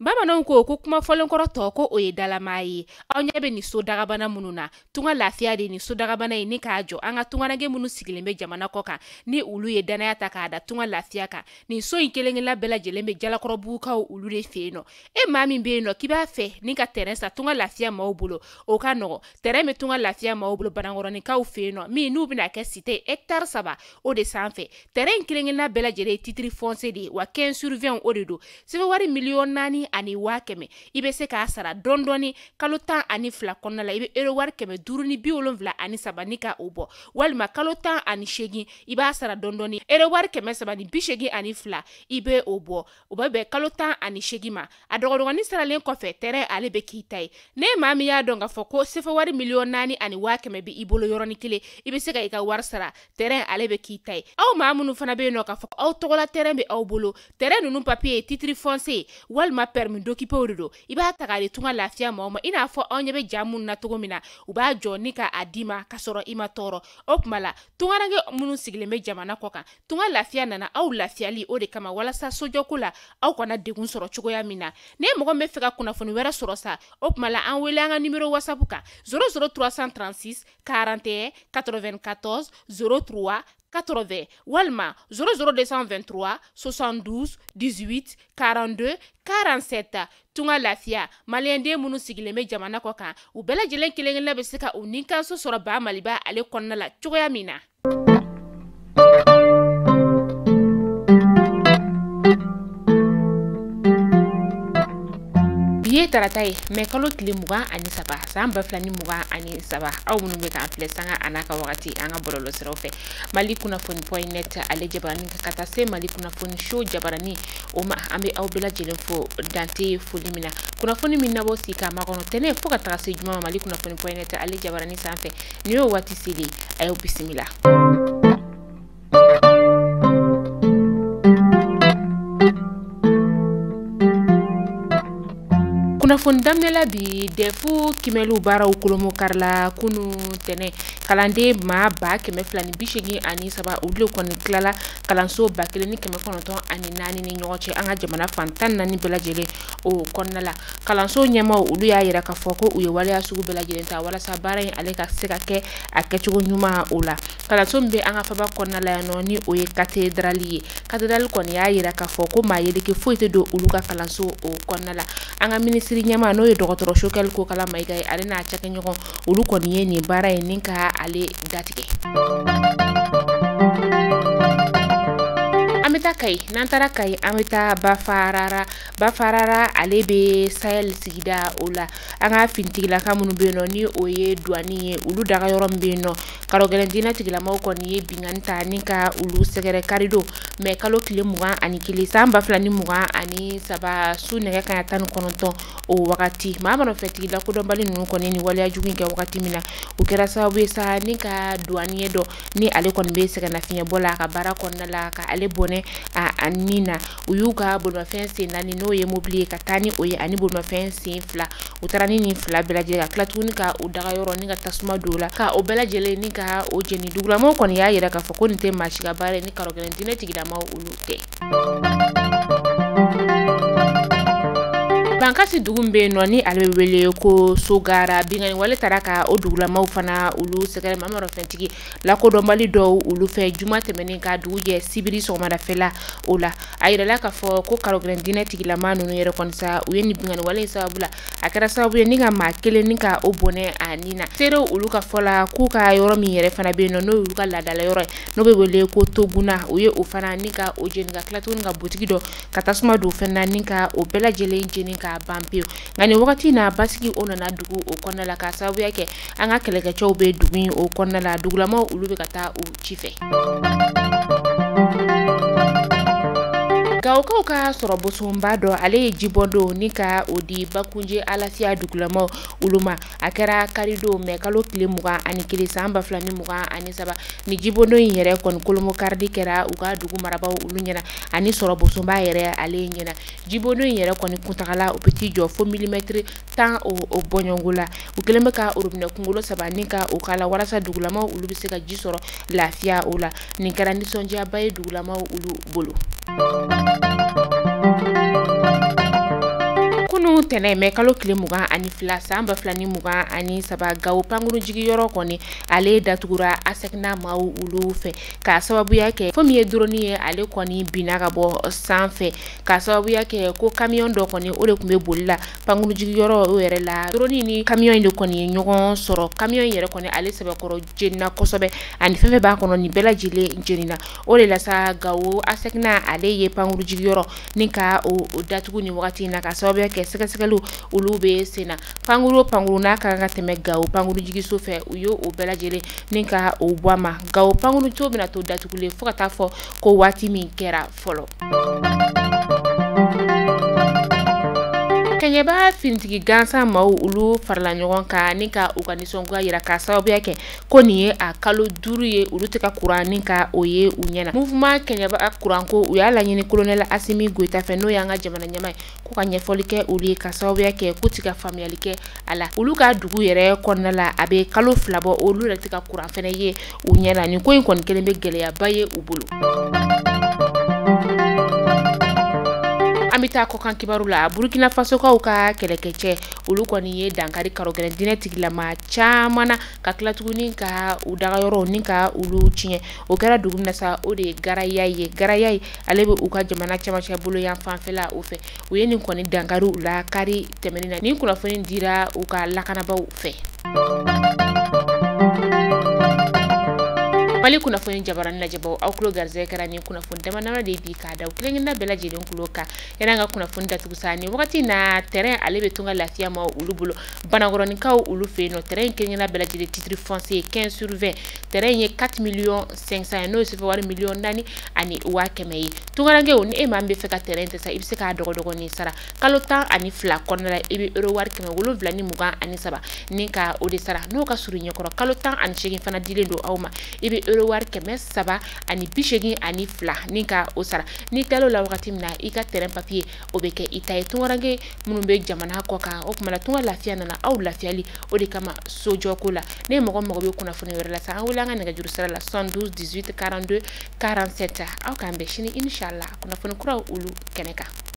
Bamananw ko ko kuma fɔlenkɔrɔ tɔ ko o ye dalamaa ye. Aw ɲɛ bɛ nin so dagabana minnu na, tunga lafiya de nin so dagabana in ni k'a jɔ an ka tungaranke minnu sigilen bɛ jamana kɔ kan, ni olu ye danaya ta k'a da tunga lafiya kan. Nin so in kelen-kelenna bɛɛ lajɛlen bɛ Jalakɔrɔbugukaw olu de fɛ yen nɔ. E maa min bɛ yen nɔ k'i b'a fɛ ni ka terrain san tunga lafiya maaw bolo, o ka nɔgɔ. Terrain bɛ tunga lafiya maaw bolo Banankɔrɔninkaw fɛ yen nɔ, min n'u bɛna kɛ cité hectare 3 o de sanfɛ. Terrain in kelen-kelenna bɛɛ lajɛlen ye titre foncier de ye, wa 15 sur 20 o de don. Sɛbɛn wari 4,100,000 i bɛ se k'a sara dɔɔni dɔɔni kalo 12 kɔnɔna la. I bɛ euro wari 573 ni ka o bɔ, walima kalo 18 i b'a sara dɔɔni dɔɔni euro wari 382 i bɛ o bɔ. O bɛ bɛn kalo 18 ma. A dɔgɔdɔgɔnin saralen kɔfɛ, terrain ale bɛ k'i ta ye. Ne maa min y'a dɔn k'a fɔ ko sefa wari 4,100,000 bɛ i bolo yɔrɔnin kelen, i bɛ se ka i ka wari sara, terrain ale bɛ k'i ta ye. Aw maa minnu fana bɛ yen nɔ k'a fɔ aw tɔgɔla terrain bɛ aw bolo, terrain ninnu papier ye titre foncier walima permis d'occuper de don, i b'a ta k'a di tunga lafiya maaw ma. I n'a fɔ anw ɲɛ bɛ ja minnu na cogo min na, u b'a jɔ ni k'a d'i ma k'a sɔrɔ i ma tɔɔrɔ. O tuma la tungaranke minnu sigilen bɛ jamana kɔ kan, tunga lafiya nana aw lafiyali o de kama, walasa sojɔko la aw kana degun sɔrɔ cogoya min na. Ne mɔgɔ min bɛ fɛ ka kunnafoni wɛrɛ sɔrɔ sa, o tuma la an wele an ka numéro WhatsApp kan 00 336 41 94 03 80 walima 00 223 72 18 42 47. Tunga lafiya maliyɛnden minnu sigilen bɛ jamana kɔ kan, u bɛɛ lajɛlen kelen-kelenna bɛ se ka u nikanso sɔrɔ ba Maliba ale kɔnɔna la cogoya min na. Bi ye tarata ye, mɛ kalo tile 23 san 2023. Aw minnu bɛ k'an filɛ sanga a n'a ka wagati an ka bɔlɔlɔsiraw fɛ, Mali kunnafoni point net ale jabarani ka taa se Mali kunnafoni show jabarani o ma, an bɛ aw bɛɛ lajɛlen fo dante foli min na. Kunnafoni min nabɔ sigi k'a makɔnɔ tɛnɛ fo ka taga se juma ma Mali kunnafoni point net ale jabarani sanfɛ. Nin y'o waati selen, a y'aw bisimila. Kunnafoni daminɛ la bi, dɛfu kimɛliw baaraw kolomo karila kunu tɛnɛ. Kalanden maa 283 olu de kɔni tilala kalanso 1904 ni ɲɔgɔn cɛ an ka jamana fan 14 bɛɛ lajɛlen o kɔnɔna la. Kalanso ɲɛmaaw olu y'a yira k'a fɔ ko u ye waleya sugu bɛɛ lajɛlen ta walasa baara in ale ka se ka kɛ a kɛcogo ɲuman o la. Kalanso min bɛ an ka faba kɔnɔna la yan nɔ, ni o ye cathédrale ye. Cathédrale kɔni y'a yira k'a fɔ ko maa yeleke foyi tɛ don olu ka kalanso o kɔnɔna la. An ka minisiri ɲɛmaa n'o ye dɔgɔtɔrɔ Choguel Kokalla Maïga ye, ale n'a cakɛɲɔgɔn olu kɔni ye nin baara in ni ka ale datigɛ. An bɛ taa Kayi. N'an taara Kayi, an bɛ taa Bafarara. Bafarara ale bɛ Sahel sigida o la. An ka finitigilaka minnu bɛ yen nɔ, ni o ye douane ye, olu daga yɔrɔ min bɛ yen nɔ, karɔgɛlɛn diinɛ tigilamaw kɔni ye binkanni ta ni ka olu sɛgɛrɛ karidon mɛ kalo tile 21 san 2023 su nɛgɛ kanɲɛ 19 o wagati. Maa nɔfɛtigi lakodɔnbali ninnu kɔni ni waleya jugu in kɛ wagati min na, o kɛra sababu ye sa ni ka douanier dɔ ni ale kɔni bɛ sɛgɛnnafiɲɛbɔ la a ka baara kɔnɔna la, ka ale bɔnɛ a nin na. U y'u ka bolimafɛn sen 4 n'o ye mobili ye ka taa ni o ye, ani bolimafɛn sen 2. U taara ni nin 2 bɛɛ lajɛlen ka tila tuguni ka u daga yɔrɔ ni ka tasuma don o la, ka o bɛɛ lajɛlen ni ka o jeni. Dugulamaw kɔni y'a yira k'a fɔ ko nin tɛ maa si ka baara ye ni karɔgɛlɛn diinɛ tigilamaw olu tɛ. Bankasi dugu min bɛ yen nɔ, ni ale bɛ wele ko Sogara, binkanni wale taara ka o dugulamaw fana olu sɛgɛrɛ maa nɔfɛtigi lakodɔnbali dɔw olu fɛ juma tɛmɛnen ka dugu jɛ sibiri sɔgɔmadafɛla o la. A yirala k'a fɔ ko karɔgɛlɛn diinɛ tigilama ninnu yɛrɛ kɔni sa, u ye nin binkanni wale in sababu la, a kɛra sababu ye ni ka maa kelen ni ka o bɔnɛ a nin na. Seerew olu ka fɔ la k'u ka yɔrɔ min yɛrɛ fana bɛ yen nɔ, n'o y'u ka laadala yɔrɔ ye, n'o bɛ wele ko Toguna, u ye o fana ni ka o jeni ka tila tuguni ka butigi dɔ ka tasuma don fɛn na ni ka o bɛɛ lajɛlen jeni ka ban pewu. Nka nin wagati in na, basigi o nana dugu o kɔnɔna la k'a sababuya kɛ an ka kɛlɛkɛcɛw bɛ dugu in o kɔnɔna la. Dugulamaw olu bɛ ka taa u ci fɛ. Gawokaw ka sɔrɔ bosonba dɔ ale ye jibɔndon ni ka o di Bakunje Alafiya dugulamaw olu ma. A kɛra karidon mɛ kalo tile 21 san 2023. Ni jibɔndon in yɛrɛ kɔni kolomo karidi kɛra u ka dugu marabaw olu ɲɛna ani sɔrɔ bosonba yɛrɛ ale ɲɛna. Jibɔndon in yɛrɛ kɔni kuntagala o bɛ t'i jɔ fo milimɛtiri 10 o bɔɲɔgɔnko la. U kɛlen bɛ ka robinet kunkolo 3 ni ka o k'a la walasa dugulamaw olu bɛ se ka ji sɔrɔ lafiya o la. Nin kɛra nisɔndiyaba ye dugulamaw olu bolo. Kunu tɛnɛ mɛ kalo tile 22 san 2023, Gawo pankurunjigiyɔrɔ kɔni ale datugura ASECNA maaw olu fɛ k'a sababuya kɛ fo min ye drone ye, ale kɔni binna ka bɔ sanfɛ k'a sababuya kɛ ko camion dɔ kɔni o de tun bɛ boli la pankurunjigiyɔrɔ o yɛrɛ la. Drone ni camion in de kɔni ye ɲɔgɔn sɔrɔ. Camion in yɛrɛ kɔni ale sɛbɛkɔrɔ jenina kosɛbɛ, ani fɛn fɛn b'a kɔnɔ nin bɛɛ lajɛlen jenina. O de la sa Gawo ASECNA ale ye pankurunjigiyɔrɔ ni ka o datugu nin wagati in na k'a sababuya kɛ sɛgɛsɛgɛliw olu bɛ sen na. Pankuru o pankuru n'a ka kan ka tɛmɛ Gawo pankurunjigiso fɛ, u ye o bɛɛ lajɛlen ni ka o bɔ a ma. Gawo pankurunso bɛna to datugulen fo ka taa fɔ ko waati min kɛra fɔlɔ. Kɛɲɛba finitigi gansan maaw olu farala ɲɔgɔn kan ni ka u ka nisɔngoya yira k'a sababuya kɛ ko nin ye a kalo 5 ye olu tɛ ka kuran ni ka o ye u ɲɛna. Mouvement Kɛɲɛba kuranko u y'a laɲini colonel Asimi Goyita fɛ, n'o y'an ka jamana ɲɛmaa ye, ko ka ɲɛfɔli kɛ olu ye ka sababuya kɛ k'u tɛ ka faamuyali kɛ a la. Olu ka dugu yɛrɛ kɔnɔna la, a bɛ kalo 2 bɔ, olu yɛrɛ tɛ ka kuran fɛnɛ ye u ɲɛna. Nin ko in kɔni kelen bɛ gɛlɛyaba ye u bolo. An bɛ taa kɔkan kibaru la. Burkina Fasokaw ka kɛlɛkɛcɛ olu kɔni ye dankari karogɛlɛn diinɛ tigilama caman na ka tila tuguni ka u dagayɔrɔw ni ka olu tiɲɛ. O kɛra dugu min na sa, o de ye Garaya ye. Garaya ye ale bɛ u ka jamana cɛmancɛ bolo yan fanfɛla o fɛ. U ye nin kɔni dankari u la kari tɛmɛnen na. Nin kunnafoni dira u ka lakanabaw fɛ. Mali kunnafoni jabarani lajɛbaw, aw tulo garisɛgɛ kɛra nin kunnafoni dama dama de bi k'a da u kelen-kelenna bɛɛ lajɛlen tulo kan. Yanni an ka kunnafoni datugu sa, nin wagati na terrain ale bɛ tunga lafiya ma olu bolo. Banakɔrɔninkaw olu fɛ yen nɔ, terrain in kelen-kelenna bɛɛ lajɛlen titre foncier 15 sur 20, terrain ye 4 millions 500 ye, n'o ye sɛbɛn wari miliyɔn 4 ani 100 000 ye. Tungarankew, ni e maa min bɛ fɛ ka terrain ta sa, i bɛ se k'a dɔgɔdɔgɔnin sara kalo 12 kɔnɔna la. I bɛ euro wari 723 ni ka o de sara. N'o ka surun ɲɛkɔrɔ, kalo 18 fana dilen don aw ma, i bɛ euro wari 382 ni ka o sara. N'i tilal'o la wagati min na, i ka terrain papier o bɛ kɛ i ta ye. Tungaranke minnu bɛ jamana kɔ kan, o tuma na tunga lafiya nana aw lafiyali o de kama sojɔko la. Ne mɔgɔ mago bɛ kunnafoni wɛrɛ la sa, an wele an ka nɛgɛjuru sira la 72 18 42 47. Aw k'an bɛn sini inshallah kunnafoni kuraw olu kɛnɛ kan.